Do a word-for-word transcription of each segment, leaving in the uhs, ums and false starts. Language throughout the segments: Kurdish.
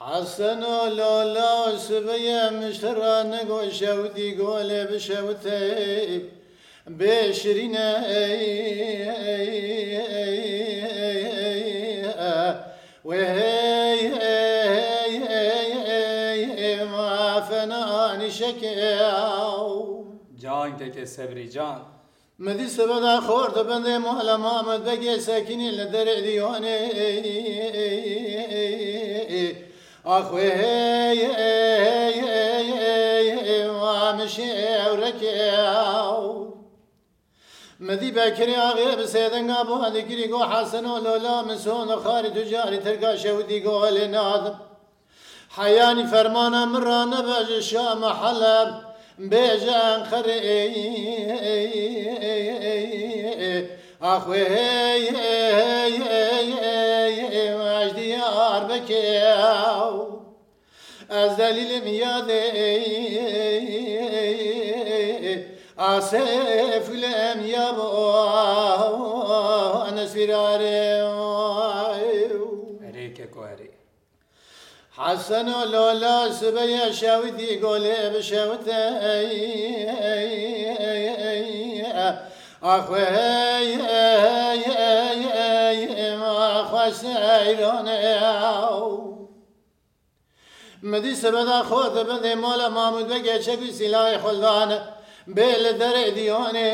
Hesen û Lola û Sibeye miştira nigo şewitî golê bişewite. Bê şirîne ey, ey, ey, ey, ey, e. Wê hey, ey, ey, ey, ey, ma fena anîşeke ew. Can keke Sebrî can. Mi dî sebe de xort bendê mala Mamed Begê Sekinî li derê diyonê. Axwê hey, hey, hey, hey, hey, ma mişê ewrekê ew. Mi dî Bekirê axê bi sêdenga bo dikirî go Hesen û Lola min son û xarî tu carî tirka şewitî go lê nadim. Heyanî fermana min ranebe ji Şam û Heleb, bêje Enqerê. Axwê hey, hey, hey, hey, hey, ez Diyarbekê ew. Ez delîlim yadê, asê fulem ya bo, nesîrarê. Erê keko erê. Hesen û Lola sibeye şewitî golê bişewite. Axwê hey, hey, hey, hey, axwe seyran ew. Mi dî sebe de xwe dibin dê mala Mamûd Begê çek û sîlayê xwe dane. Bê li derê diyonê.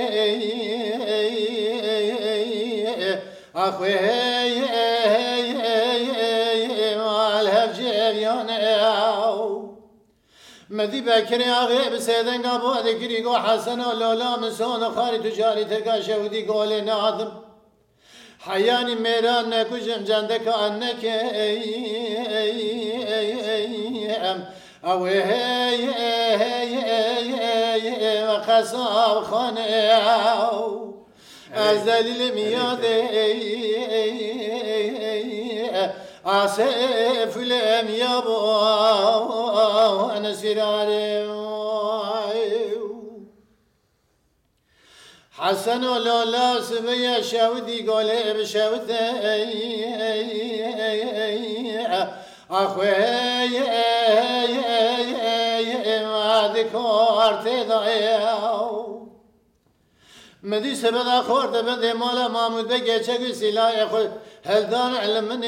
Axwê hey, hey, hey, hey, mal hev cêviyan ew. Mi dî Bekirê axê bi sêdenga bo dikirî go Hesen û Lola min son û xarî tu carî tirka şewitî golê nadim. Heyanî mêran nekujim cendeka neke. Em ew ê hey, hey, hey, hey, hey, qesab xanê ew. Ez delîlim yadê, asê fulem ya bo, nesîrarê. Hesen û Lola sibeye şewitî golê bişewite. Axwê hey, hey, hey, hey, hey, ma dikor tê dayê. Mi dî sebe de xort bindê mala Mamûd Begê çek û sîlayê xwe heldan li min ê.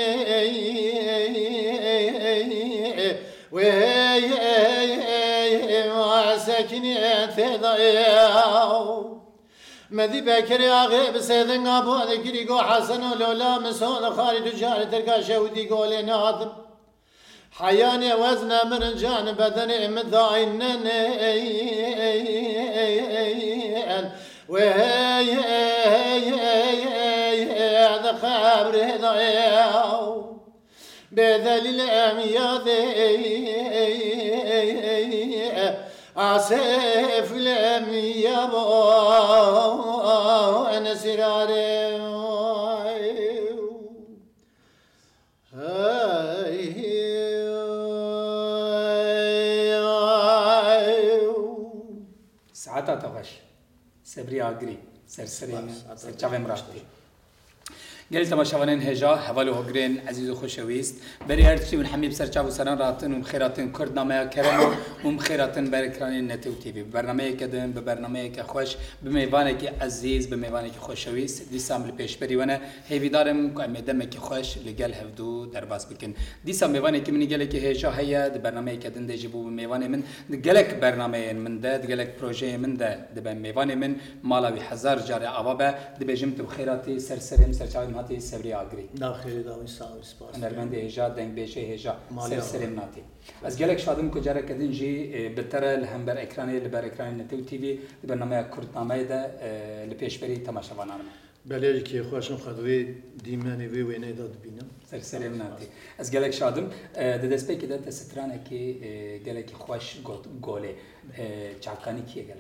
Wê hey, hey, hey, hey, ma sekinî tê dayê. Mi dî Bekirê axê bi sêdenga bo dikirî go Hesen û Lola min son û xarî tu carî tirka şewitî golê nadim. Heyanê wezne min can bedenê min daynen. Wê hey, hey, hey, hey, di qebrê dayê. Bê delîl em yadê, asê fulem ya bo, nesîrarê. Hey, hey, hey. Saeta te xweş. Sebrî Agirî, serserê min, serçavê min rastî. Gelî temaşevanên hêja, heval û hogirên ezîz û xweşewîst, berî her tiştî hûn hemî bi ser çav û seran rahatin û bi xêr hatin Kurdnameya Kerem û hûn bi xêr hatin berekranên Netew T V. Bi bernameyeke din, bi bernameyeke xweş, bi mêvanekî ezîz, bi mêvanekî xweşewîst, dîsa em li pêşberî we ne. Hêvîdar im ku em ê demekî xweş li gel hevdû derbas bikin. Dîsa mêvanekî min gelekî hêja heye, di bernameyeke din de jî bû bi mêvanê min. Di gelek bernameyên min de, di gelek projeyên min de dibe mêvanê min. Mala wî hezar carê ava be. Dibêjim tu bi xêr hatî, ser serê min, ser çavê min hatî, Sebrî Agirî. Nav xêrê dawî, sağ ol, spas. Hunermendê hêja, dengbêjê hêja, ser serê min hatî. Ez gelek şadim ku careke din jî, e, bi te re li hember ekranê, li ber ekranê Netew T V, di bernameya Kurdnameyê de, e, li pêşberî temaşevanan me. Belê, kêfxweş im, xwe di vê dîmenê, vê wêneyê de dibînim. Ser serê min hatî. Ez gelek şadim. E, di destpêkê de te stranekî, e, gelekî xweş got, golê. E, çavkanî kî ye gelo?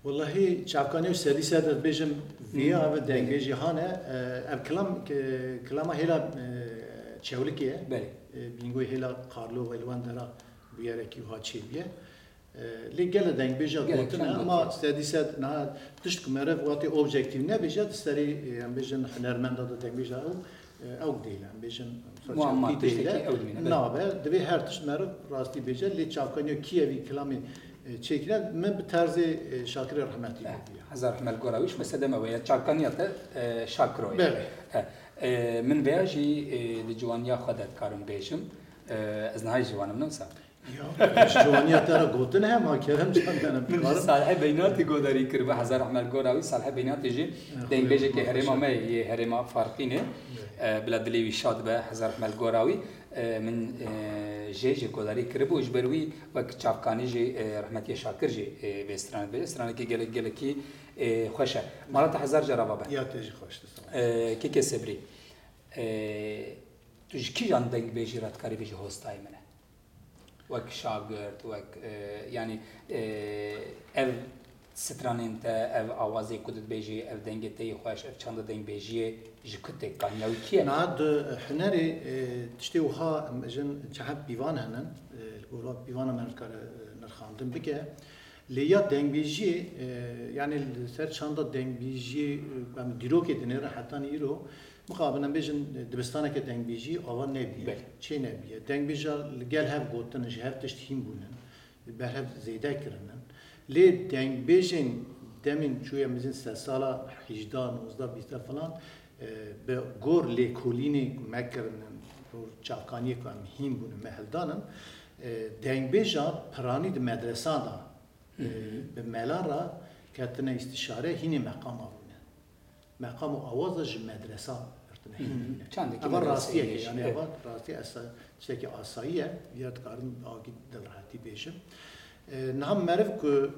Wellahî, çavkanî û sedî sed ez bêjim, vî ya ve dengbêjî hane. E, ev kilam, ki-, kilama hêla, e, Çewlikê ye. Belê. E, bîngoyê hêla Karlo ve li wan dera bûyerekî wiha çêbûye. E, lê gelek dengbêja gotine, ama sedî sed niha tişt ku meriv wextê objektîf nebêje, di serê, e, em bêjin hunermenda de, dengbêja ew e, ew dêle, em bêjin, Muamma, çavkî tiştekî dêle ew dimîne, belê. Nabe, divê her tişt meriv rastî bêje, lê çavkaniya kî evî kilamê, e, çêkine, min bi terzê, e, Şakirê Rehmetî Eh, gotiye. Hezar rehmet gora wî, ji xwe sedeme we ya çavkaniya te, e, Şakiro ye. Belê. Eh, e, min veya jî, e, di ciwaniya xwe de dikarim bêjim. E, ez niha jî ciwan im, ne wisa? Ya, ji ciwaniya te re gotin hema, kerem can, me ne Min ji dikarim. Salihê Beynatî godarî kiribe, hezar rehmet gora wî. Salihê Beynatî jî Eh, dengbêjekê Xwedê herêma me yê herêma Farqînê. Eh, bila dilê wî şad be, hezar rehmet gora wî. Eh, min, eh, jê jî godarî kiribû, ji ber wî wek çavkanî jî, eh, rehmetiyê Şakir jî, eh, vê stranê dibêje. Stranekî gelek, gelekî, eh, xweş e. Mala te hezar car ava be. Ya te jî xweş, te sağ ol. Eh, Kekê Sebrî, eh, tu ji kîjan dengbêjî re dikarî bêjî hostayê min e? Wek şagirt, wek, e, yanî, e, ev stranên te, ev awazê ku tu dibêjî, ev dengê te yê xweş, ev çanda dengbêjiyê ji ku tê, kaniya wî kî ye? Na di hunerê, e, tiştê wiha, em bêjin, çehek pîvan henin, e, li gora pîvana me nikare, e, nirxandin bike. Lê ya dengbêjiyê, e, yanî li ser çanda dengbêjiyê, e, em dîrokê dinêrin heta îro, mixabin em bêjin, e, dibistaneke dengbêjiyê ava nebûye, Belê. çê nebûye. Dengbêja li gel hev gotin, ji hev tişt hîn bûnin, berhev zêde kirinin. Lê dengbêjên demên çûye, em bêjin sedsala hejda, nozdeh, bîst filan, e, bi gor lêkolînê ku me kirinin, gor çavkaniyê ku em hîn bûnin, me hildanin, e, dengbêja piranî di medresan de, Hı hı. e, bi melan re ketine îstişare, hînê meqama bûne. Meqam û awaza ji medresa girtine, Hı hı. hîn bûne. Çandekî Eva medreseyê rastiyek e, jî, yanî evet. eva rastî esa-, tiştekî asayî ye, ya dikarin akî dilrehetî bêjim. E, niha meriv ku,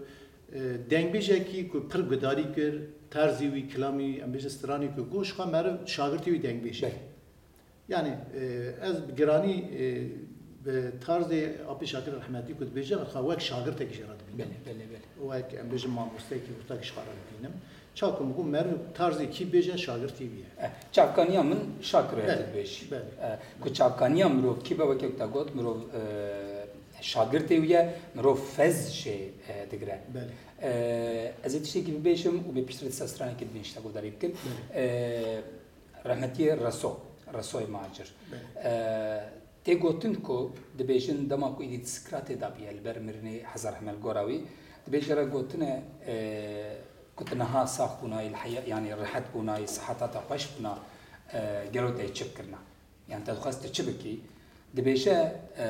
e, dengbêjekî ku pir gudarî kir, terzî wî, kilamî, em bêjin stranî ku got, ji xwe meriv şagirtî wî dengbêj e. Belê. Yanî, e, ez bi giranî, e, bi tarzê Apê Şakir Rehmetî ku dibêje, xwe wek şagirtekî jê re dibînim. Belê, belê, belê. Wek, em bêjin, mamosteyekî ortakî ji xwe re dibînim. Ça ku min got, meriv tarzê kî bêje, şagirtî wî ye. Eh, çavkaniya min Şakiro ye, Belê, tu dibêjî. belê. Eh, ku çavkaniya mirov kî be, wek te got, mirov, eh, şagirtê wî ye, mirov fez jê, eh, digire. Belê. Eh, ez ê tiştekî bibêjim û bê piştre dîsa stranekî din ji te guhdarî bikim. Belê. Eh, Rehmetiyê Reso, Resoyê Macir. Belê. E, tê gotin ku dibêjin dema ku êdî di sikratê de bûye li ber mirinê hezar rehmet gora wî, dibêje re gotine, e, ku tu niha sax bûnayî, li heya-, yanî rehet bûnayî, siheta te xweş bûna, e, gelo te çi bikirina? Yanî te dixwest tu çi bikî? Dibêje, e,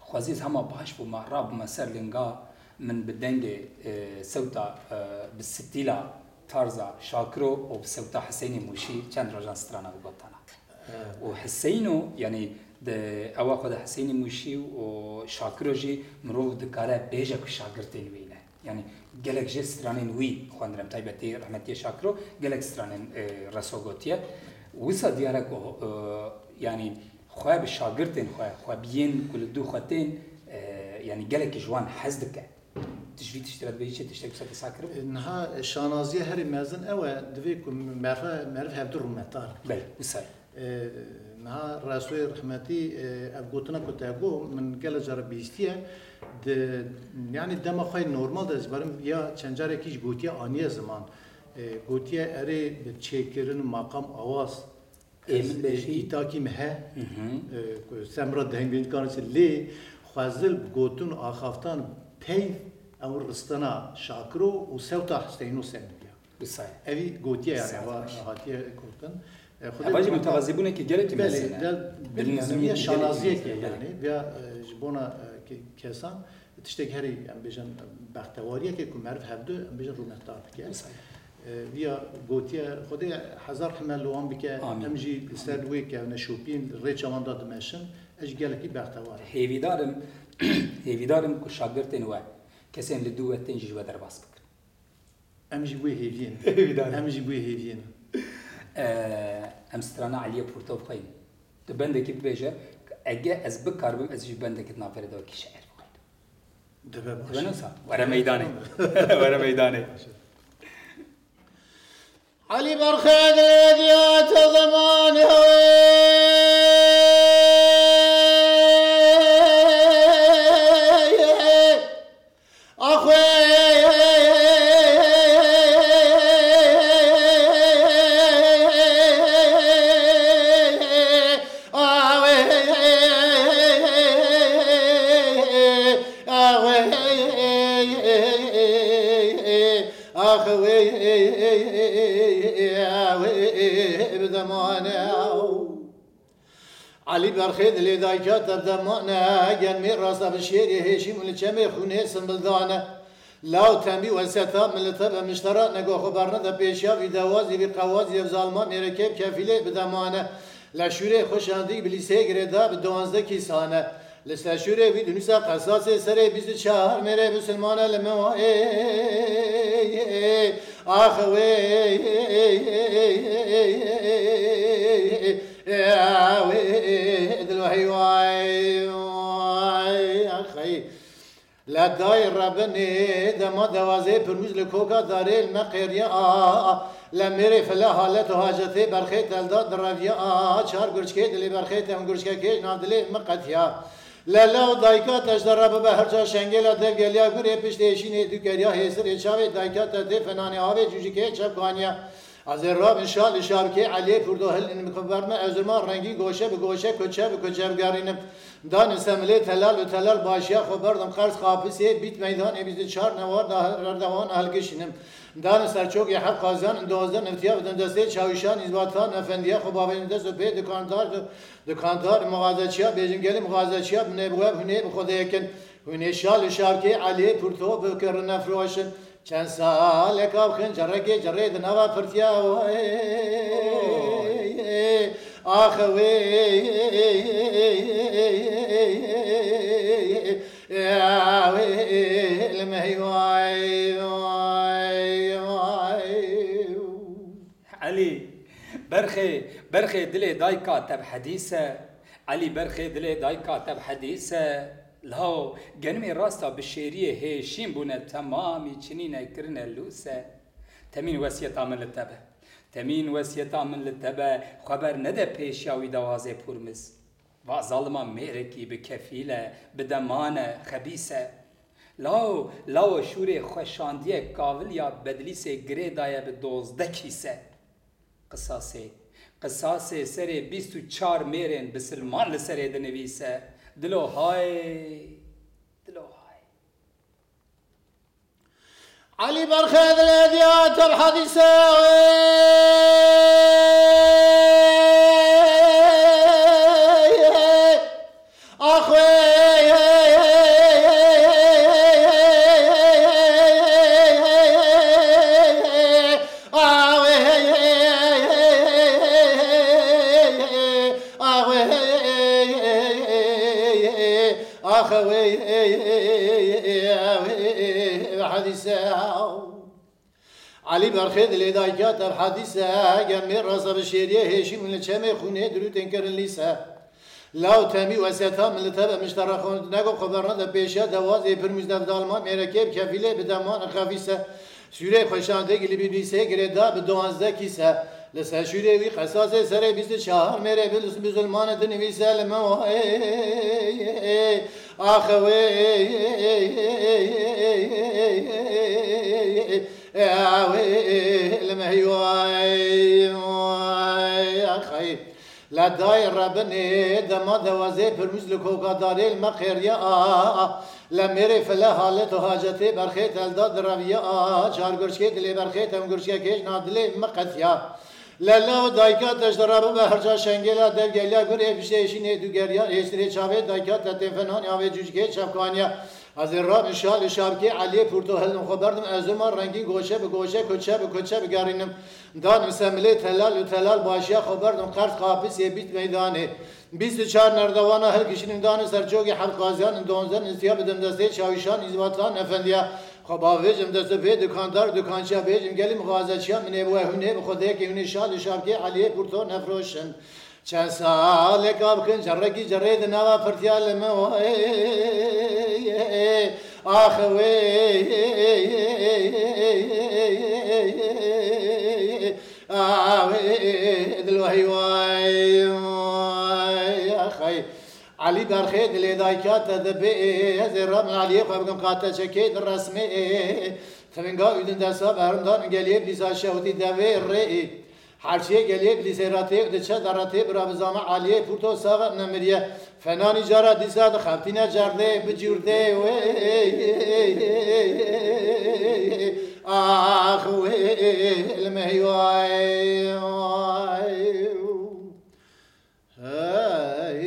Xwezî ez hema baş bûma, rabûma ser linga min bi dengê, e, sewta, e, bi stîla tarza Şakiro û bi sewta Hiseynê Mûşî çend rojan strana bigotana. Evet. Û Hiseyno, yanî di ewa xwe de Hiseynê Mûşî û Şakiro jî mirov dikare bêje ku şagirtên wî ne. Yanî gelek jê stranên wî xwendirem, taybetî rehmetiyê Şakiro gelek stranên, e, Reso gotiye. Wisa diyar e ku, e, yanî xwe bi şagirtên xwe, xwe bi yên ku li dû xwe tên, e, yanî gelekî ji wan hez dike. Tu ji vî tiştî re dibêjî çi tiştek wisa te sar kiribû? Niha şanaziya herî mezin ew e, divê ku meriv, meriv hevdu rûmetar bike. Belê, wisa ye. E, niha Resoyê rehmetî, e, ev gotina ku te got, min gelek cara bihîstiye. Di, yanî dema xwe yê normal de, ez barim ya çend carekî jî gotiye aniye ziman. E, gotiye erê bi çêkirin û maqam awaz Ê min ez, e, bêjî. Îtakî min he, Hı hı. e, ku semra dengê dikarin çi, lê xwezil bi gotin û axaftan peyv ew ristena Şakiro û sewta Huseyno Semî ya. Wisa ye. Evî gotiye, yanî, Wisa ye, eva baş. hatiye gotin. E, Xwedê Eva jî rehmet mutewazîbûnekî gelekî Belê, mezin e. gel Dilnizmî bilmem ya gelekî şanaziyekê mezin e, yanî, belê. vêya, e, ji bona, e, ke-, kesan tiştek herî, em bêjin, bextewariyekê ku meriv hevdu, em bêjin, rûmetdar dike. Wisa ye. E, vêya gotiye, Xwedê hezar rehme li wan bike, Amîn. em jî li ser wê kevneşopiyên rêça wan de dimeşin, ez jî gelekî bextewar im. Hêvîdar im, hêvîdar im ku şagirtên we, kesên li dû we tên jî ji we derbas bikin. Em jî wê hêviyê ne. Hêvîdar im. Em jî wê hêviyê ne. Eee, em strana Eliyê Porto bixweynin. Tu bendekî bibêje, ege ez bikaribim, ez jî bendekî di navberê de wekî şaîr bixweynim. Dibe baş. Dibe nasıl? Were meydanê. Were meydanê. Baş. Elî berxê dilê diya te zemanê wê. Axwê. Elî berxê dilê dayika te bi deman e, gen mêr rasta bi şêrê hêşîm û li çemê xûnê simbildane. Law temî weseta min li te be miştera, nego xwe berne de pêşiya vî dewazî, vî qewazî ev zalima mêrekê bi kefîlê bi deman e. Le şûrê xwe şandî bi lîsê girêda bi duwazdeh kîsane. Li ser şûrê wî dinûsa qesasê serê bîst û çar mêrê bisilmane li min wa ê, ê, ê, ax wê, ê, ê, ê, ê, ê, ê, ê, wê, ê, dil wehî way, way, axey. Le dayê rebinê dema dewazê pirmûz li koka darê li me qêriya a, le mêrê file halet û hacetê berxê telda direviya a, çar gurçkê dilê berxê te hûn gurçkekê nav dilê min qetiya. Le law dayika te ji te re bibe her ca şengêla dev geliya gurê piştê şînê dûkeriya hêsirê çavê dayika te tê fenanê avê cûcikê çepkaniya. Ez ê rabin şal û şabikê Eliyê Pûrdo hilin bi xeber me, ez rima rengî goşe bi goşe, koçe bi koçe bigerînim. Danim semilê telal û telal başiya xwe berdim qers qapisê bît meydanê bîst û çar newar da erdewan hilgişînim. Danim serçokê heft qaziyan in dozde niftiya bidim destê çawişan îzbatan efendiya xwe bavêjim dest û pê dikandar Dikandar mixazeçiya bêjin gelî mixazeçiya binê bi we hûnê bi xwe deyekin. Hûnê şal û şarkê Eliyê Pûrto bikirin nefroşin. Çend saleka bixin cerekê cerê di nava pirtiya wê. Ax wê. Wê li me hey way, way, way. Elî, berxê, berxê dilê dayka te bi hedîs e. Elî, berxê dilê dayka te bi hedîs e. Law, genimê rasta bi şêriyê hêşîn bûne, temamî çinîne kirine lûse. Temîn wesiyeta min li te be. Temîn wesiyeta min li te be, xwe bernede pêşiya wî dewazê pûrmiz. Va zalima mêrekî bi kefîl e, bi deman e, xebîs e. Law, law şûrê xwe şandiye kaviliya bedlîsê girê daye bi dozdeh kîse. Qisasê, qisasê serê bîst û çar mêrên bisilman li serê dinivîse. Dilo hay, dilo hay. Elî berxê dilê diya te bi hedîse wê. Ax wê. Ax wê. Ax wê, wê, wê, wê, hedîse. Elî berxê dilê dayika te bi hedîse, gem mêr rasa bi şêriyê hêşîm li çemê xûnê dirûtên kirin lîse. Law temî weseta min li te be miştera xwe nego xwe berna de pêşiya dewazê pirmûz dev dalma mêrekê bi kefîlê bi deman xefîse. Sûrê xweşandê gilî bîbîsê girêda bi duwazdeh kîse. Li ser şûrê wî qesasê serê bîst û çar mêrê bi, bi zulmane dinivîse li min wa ê, ê, ê, ax wê, ê, ê, wê, li me hey way, way, axay. Le dayê rebinê dema dewazê pirmûz li koka darê li me qêriya a. Le mêrê file halet û hacetê berxê telda direviya a. Çar gurçkê dilê berxê tem gurçkekê ji nav dilê me qetiya. Le law dayika te ji te re bibe her ca şengêla dev geliya gurê piştê şînê dûgeriya hêsirê çavê dayika te tê fenanê avê cûcikê çepkaniya. Ez ê rabin şal û şabikê Eliyê Pûrto hildim xwe berdim ez û ma rengî goşe bi goşe, koçe bi koçe bigerînim. Danim semilê telal û telal başiya xwe berdim qers qapisê bît meydanê. Bîst û çar nerdewana hilkişînim danim ser çokê heft qaziyan in donzde nistiya bidim destê çawişan îzbatan efendiya. Xwe bavêjim dest û pê dukandar dukançiya bêjim gelî mixazeçiya min ê bi we hûnê bi xwedêkê hûnê şal û şabikê Eliyê Pûrto nefroşin. Çend saleka bixin cerekî cerê di nava pirtiya li min wê. Ax wê. Ax wê. Dil wehî way, way, axay. Elî berxê dilê dayika te dibê. Ez ê ramin Eliyê xwe bikim qate çekê di resmê. Tivinga û din desa bermdan geliyê bîsa şewtî devê rê. Herçiyê geliyê bi lîsê re tê û diçe dere tê bira bi zama Eliyê Pûrto sax nemiriye. Fenanî cara dîsa dixebtîne cerdê bi cûrdê wê. Ax wê li me hey way. Hey.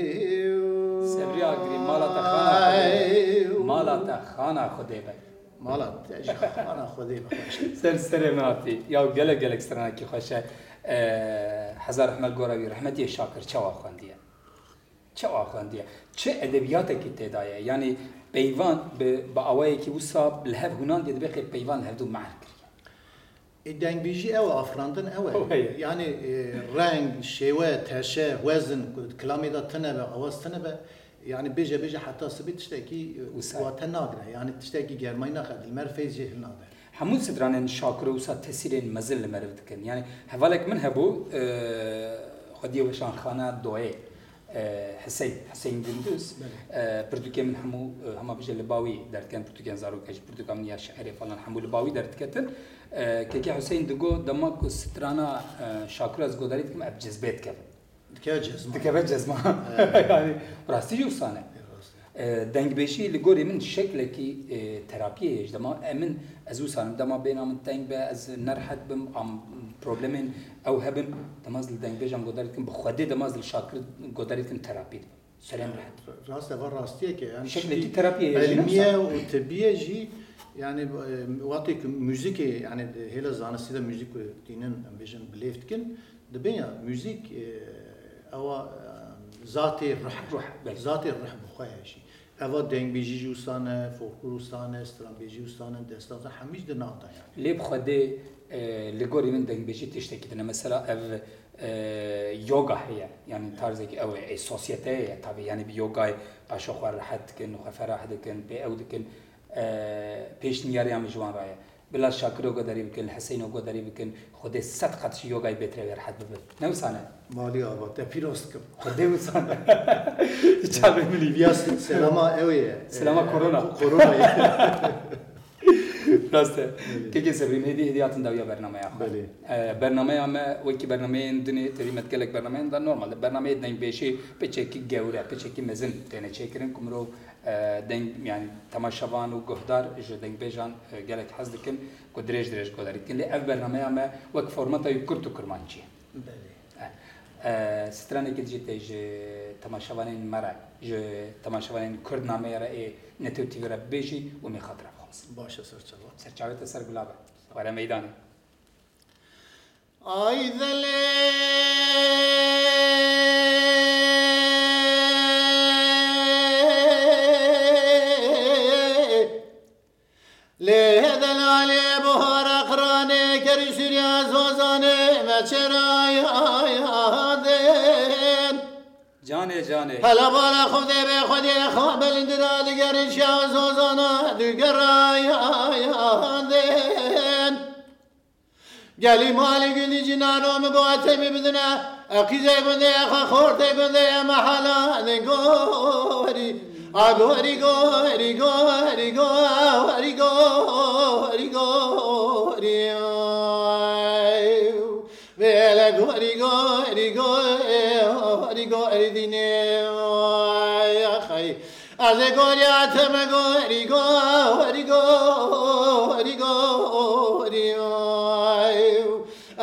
Te xana Xwedê be. Mala te jî xana Xwedê be xweş. Ser serê min hatî. Ya gelek gelek stranekî xweş e. Ee, Hezar Rehmet gora wî, rehmetiyê Şakir çawa xwendiye? Çawa xwendiye? Çi edebiyatekî tê de ye? Yanî peyvan bi, bi awayekî wisa li hev hûnandiye, dibê xê peyvan li hevdû mehr kiriye. Ê, dengbêjî ew e, afirandin ew e. Ew heye. Yanî, e, reng, şêwe, teşe, wezin, ku di kilamê de tune be, awaz tune be, yanî bêje bêje heta sibê tiştekî, e, Wisa. Wate nagire. Yanî tiştekî germayî naxe, di li me re feyz jê hilnade. Hemû stranên Şakiro wisa tesîrên mezin li meriv dikin. Yanî hevalek min hebû, e, xwediyê weşanxane Doyê. E, Hiseyn, Hiseyn Gündüz, Belê. E, pirtûkê min hemû, e, hema bije li ba wî derdiken, pirtûkên zaroka jî, pirtûka min ya şiirê falan hemû li ba wî derdiketin. E, Kekê Hiseyn digo, dema ku strana, e, Şakiro ez godarî dikim, ev cizbê dikevin. Dikeve cezma. Dikeve cezma. Evet. Yanî rastî jî wisa ne. Evet, rastî. E, dengbêjî li gorî min şeklekî, e, terapiyê ye. Ji dema em in, ez wisa nim, dema bêhna min teng be, ez nerehet bim, am problemên ew hebin, dema ez li dengbêjan godarî dikim, bi Xwedê dema ez li Şakir godarî dikim, terapî dibim. Serê min rehet. Rast e, va rastiyek e. Yani şeklekî terapiyê ye jî, ilmiye û tibbiye jî, yani, e, wextê ku muzîkê, yani, hêla zanistî de muzîk ku tînin, em bêjin, bilêv dikin, dibên ya muzîk, e, ewa, e, zatê ruh, ruh, belê. Zatê ruh bi xwe ye jî. Eva dengbêjî jî wisa ne, folklor wisa ne, stranbêjî wisa ne, destan wisa, hemî jî di nav de yani. Lê bi Xwedê, e, li gorî min dengbêjî tiştekî din e. Mesela ev, e, yoga heye. Yani tarzekî ew e, e, sosyeteyê ye tabii. Yani bi yogayê paşa xwe rehet dikin, xwe ferah dikin, pê ew dikin. E, pêşniyariya min ji wan re ye. Bila Şakiro godarî bikin, Heseyno godarî bikin, Xwedê sed qat ji yogayê bêtir e wê rehet bibe. Ne wisa ne? Malî ava, te pîroz dikim. Xwedê wisa ne. Çavê min î. Ya se-, selama ew ye. Selama, e, korona. Korona ye. Rast e. Belê. Kekê Sebrîn, hêdî, hêdî hatin dawiya bernameya xwe. Belê. E, bernameya me, wekî bernameyên dinê, tevî me gelek bernameyên de normalde. Bernameyê dengbêjî piçekî gewre, piçekî mezin têne çêkirin ku mirov, e, deng, yani temaşevan û guhdar ji dengbêjan, e, gelek hez dikin ku dirêj dirêj guhdarî dikin. Lê ev bernameya me wek formata wî kurt û kurmancî ye. Belê. E, e, stranekî dijî tê ji temaşevanên me re, ji temaşevanên Kurd nameyê re ê Netewî T V re bibêjî û mê xatira bixwazim. Baş e, serçava. Serçavê te ser gula be. Were meydanê. Ay delê. Lê delalê buhara qranê kerî Sûriya zozanê me çêra yadên. Canê, canê. Hela bara Xwedê bê Xwedê xwe bilind ra digerin şiya zozana digera yadên. Gelî malî gundî cinano min got, "Tê min bidine, e, qîzê gundê, e, xwe xortê gundê, e, mehala ne gorî. A gorî, gorî, gorî, gorî, gorî, gorî, gorî. Ay, vêle gorî, gorî, gorî, gorî dînê. Ay, axay." Ez ê gorî hatime gorî, gorî, gorî, gorî, ay.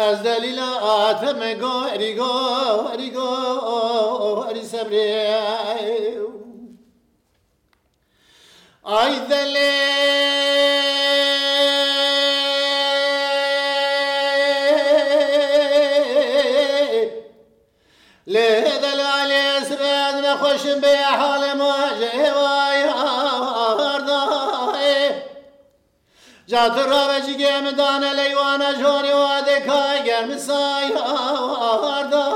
Ez delîla hatime gorî, gorî, gorî sebrê. Ay delê. Lê delalê sibê ez nexweşim bê halê ma ji êvay hardayê. Ca tu rabe cîgê min dane leywana jorê wa de kay germisay hardayê.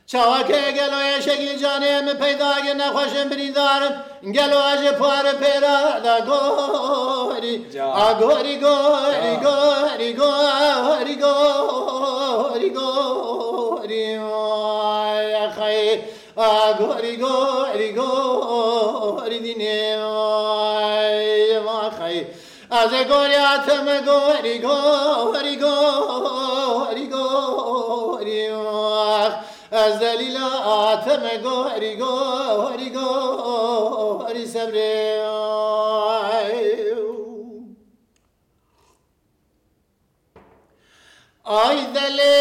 Çawa ke gelo eşekî canê min peyda kir nexweşim birîndar im. Gelo ez ji par pêra da gorî. Ca. A gorî, gorî, Ca. Gorî, gorî, gorî, gorî, gorî. Ay, axay. A gorî, gorî, gorî dînê. Ay, axay. Ez ê gorî hatime gorî, gorî, gorî, gorî. Ez delîla hatime gorî, gorî, gorî sebrê. Ay delê.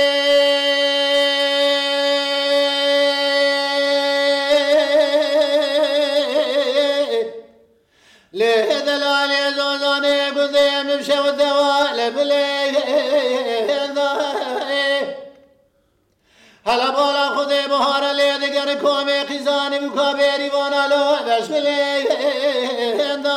Şev dewa le bilê da. Hele bala Xwedê bihare lê diger komê qîzanî û ka bêrî vana lo beş bilê da.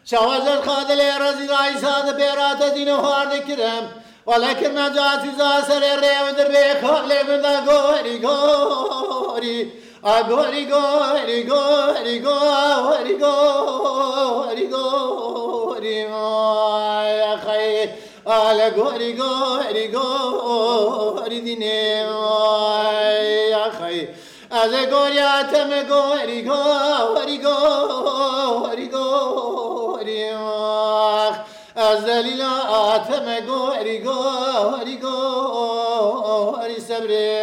Çawa zer xadilê rezî raysa di pêra te dîno xwar dikirim. Wele kirme ca tîza serê rê û dirbê xalê min de gorî gorî. A gorî gorî gorî gorî gorî gorî. Ay axay. Ale gorî gorî gorî dînê. Ay axay. Ez ê gorî ateme gorî gorî gorî gorî. Ax. Ez delîla ateme gorî gorî gorî sebrê.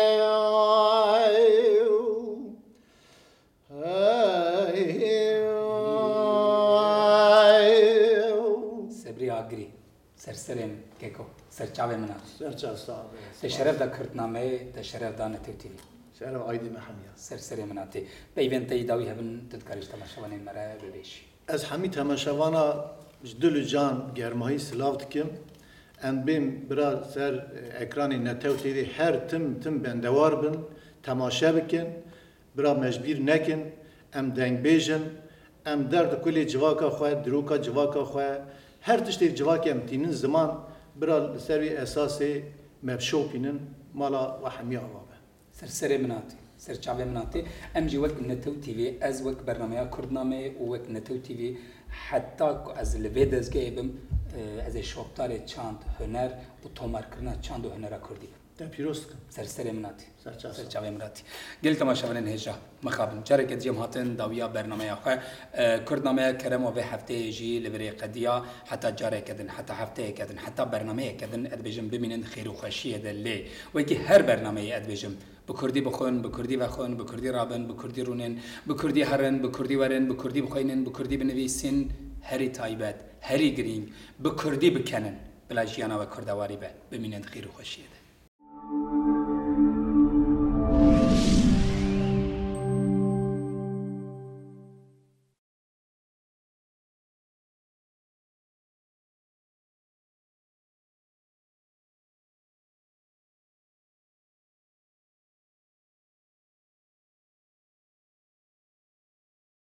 Sebrî Agirî, ser serê min keko, ser çavê min a. Ser çav sax be. Te şeref da Kurdnameyê, te şeref da Netew T V. Şeref aydî me hemiya. Ser serê min a tê. Peyvên te yî dawî hebin, tu dikarî ji temaşevanên me re bibêjî. Ez hemî temaşevana ji dil û can germahî silav dikim. Em bên bira ser ekranê Netew T V her tim tim bendewar bin, temaşe bikin. Bira me ji bîr nekin, em dengbêj in, em derd û kulê civaka xwe, dîroka civaka xwe, her tiştê civakê em tînin ziman, bira li ser wî esasê me bişopînin, mala we hemiya ava be. Ser serê min a tê, ser çavê min a tê. Em jî wek Netew T V, ez wek bernameya Kurdnameyê û wek Netew T V, heta ku ez li vê dezgehê bim, e, ez ê şopdarê çand, huner û tomarkirina çand û hunera kurdî bim. Te pîroz dikim. Ser serê min a tê. Ser çav sax. Ser çavê min a tê. Gelî temaşevanên hêja, mixabin. Careke dî em hatin dawiya bernameya xwe. E, Kurdnameya Kerema vê hefteyê jî li virê qediya. Heta careke din, heta hefteyeke din, heta bernameyeke din, ez dibêjim bimînin di xêr û xweşiyê de lê. Wekî her bernameyê ez dibêjim, bi kurdî bixwin, bi kurdî vexwin, bi kurdî rabin, bi kurdî rûnin, bi kurdî herin, bi kurdî werin, bi kurdî bixwînin, bi kurdî binivîsin, herî taybet, herî girîng, bi kurdî bikenin. Bila jiyana we kurdewarî be, bimînin di xêr û xweşiyê de.